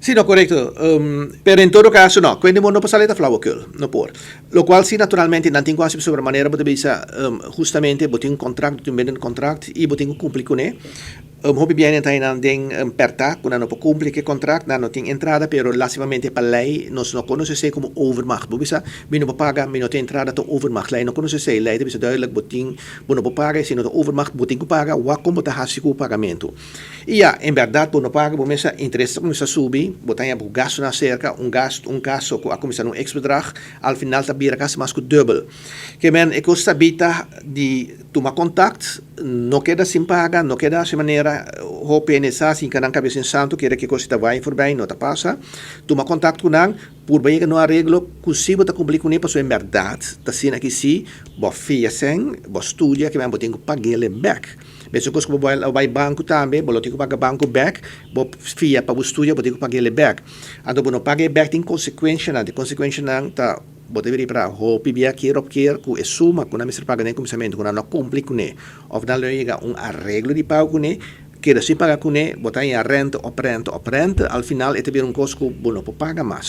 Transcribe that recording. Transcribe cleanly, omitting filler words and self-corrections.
Si, no, korekto. Pero en todo kaso, no. Ku hende no por sali ta flauwekul. No por. Lokual si naturalmente nan tin ku hasi sobre manera bo ta bisa justamente bo tin un kontrakt, bo tin un bindend kontrakt i bo tin ku kumpli kuné. Hopi biaha nan ta nan den pèrtá ku nan no por kumpli ku e kontrakt, nan no tin entrada, pero lastimamente pa lei nos no konosé esei komo overmacht. Bo bisa, mi no por paga, mi no tin entrada, ta overmacht. Lei no konosé esei. Lei ta bisa duidelijk, bo tin, bo no por paga i si no ta overmacht, bo tin ku paga, wak kon bo ta hasi ku bo pagamentu. I ya, en bèrdat bo no paga, bo mester interes ta kuminsá subi, bo ta haña bo gastunan aserka, un gastu, un kaso ku a kuminsá na un eks bedrag, al final ta bira kasi mas ku dùbel. Ke men e kos ta bita di tuma kontakt, no keda sin paga, no keda hasi manera hopi hende sa sin ka nan kabes den santu, kere ke kos ta bai forbij, no ta pasa. Tuma kontakt ku nan, purba yega na un areglo ku si bo ta kumpli kuné, pasobra en bèrdat ta asina ki si bo fia sèn, bo studia, ke men bo tin ku pag'el bèk. Mesun kos ku bo bai banku tambe, bo lo tin ku paga banku bèk, bo fia pa bo studia, bo tin ku paga el bèk. Anto bo no paga e bèk tin konsekuenshanan, e konsekuenshanan ta bo ta bira para hopi bia kier op kier ku e suma ku nan mester paga den kuminsamentu ku nan no kumpli kuné òf nan lo yega un areglo di pago kuné, keda sin paga kuné, bo ta haña rente op rente op rente, al final e ta bira un kos ku bo no por paga mas.